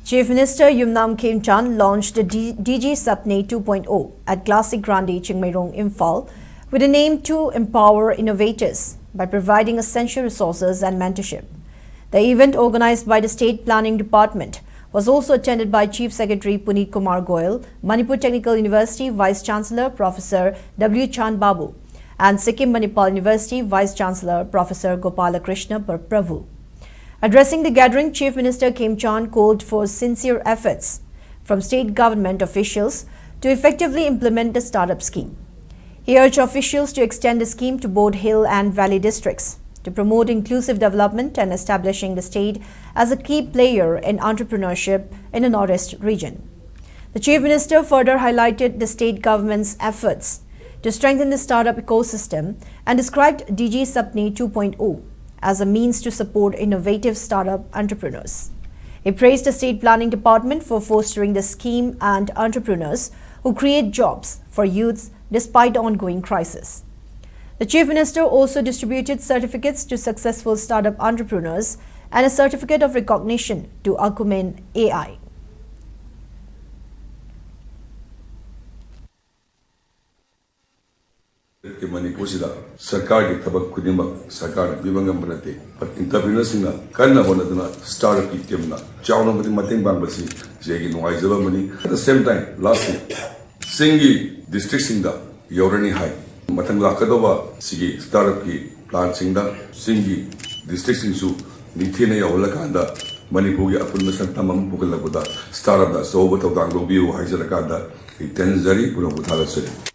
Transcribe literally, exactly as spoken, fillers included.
Chief Minister Yumnam Khemchand launched the D- DG Sapne two point oh at Classic Grande Chingmeirong, Imphal, with an aim to empower innovators by providing essential resources and mentorship. The event, organized by the State Planning Department, was also attended by Chief Secretary Puneet Kumar Goel, Manipur Technical University Vice Chancellor Professor W Chandbabu and Sikkim Manipal University Vice Chancellor Professor Gopalakrishna Par- Prabhu. Addressing the gathering, Chief Minister Khemchand called for sincere efforts from state government officials to effectively implement the startup scheme. He urged officials to extend the scheme to both hill and valley districts to promote inclusive development and establishing the state as a key player in entrepreneurship in the Northeast region. The Chief Minister further highlighted the state government's efforts to strengthen the startup ecosystem and described DG Sapne two point oh as a means to support innovative startup entrepreneurs. He praised the State Planning Department for fostering the scheme and entrepreneurs who create jobs for youths despite the ongoing crisis. The Chief Minister also distributed certificates to successful startup entrepreneurs and a certificate of recognition to Akumen A I. ꯃꯅꯤꯄꯨꯔꯁꯤꯗ ꯁꯔꯀꯥꯔꯒꯤ ꯊꯕꯛ ꯈꯨꯗꯤꯡꯃꯛ ꯁꯔꯀꯥꯔꯅ ꯄꯤꯕ ꯉꯝꯕ ꯅꯠꯇꯦ꯫ But entrepreneurꯁꯤꯡꯅ ꯀꯟꯅ ꯍꯣꯠꯅꯗꯨꯅ startupꯀꯤ teamꯅ ꯆꯥꯎꯅ ꯃꯇꯦꯡ ꯄꯥꯡꯕꯁꯤ ꯁꯤ ꯑꯩꯒꯤ ꯅꯨꯡꯉꯥꯏꯖꯕ ꯑꯃꯅꯤ꯫ At the same time, lastly, ꯆꯤꯡꯒꯤ districtꯁꯤꯡꯗ ꯌꯧꯔꯅꯤ ꯍꯥꯏ꯫ ꯃꯊꯪ ꯂꯥꯛꯀꯗꯧꯕ ꯁꯤꯒꯤ startupꯀꯤ planꯁꯤꯡꯗ ꯆꯤꯡꯒꯤ districtꯁꯤꯡꯁꯨ ꯅꯤꯡꯊꯤꯅ ꯌꯧꯍꯜꯂꯀꯥꯟꯗ ꯃꯅꯤꯄꯨꯔꯒꯤ ꯑꯄꯨꯟꯕ ꯁꯛꯇꯝ ꯑꯃ ꯄꯨꯈꯠꯂꯛꯄꯗ startupꯅ ꯑꯆꯧꯕ ꯊꯧꯗꯥꯡ ꯂꯧꯕꯤꯌꯨ ꯍꯥꯏꯖꯔꯀꯥꯟꯗ ꯑꯩ ꯇꯦꯟꯖꯔꯤ, ꯄꯨꯝꯅꯃꯛꯄꯨ ꯊꯥꯒꯠꯆꯔꯤ꯫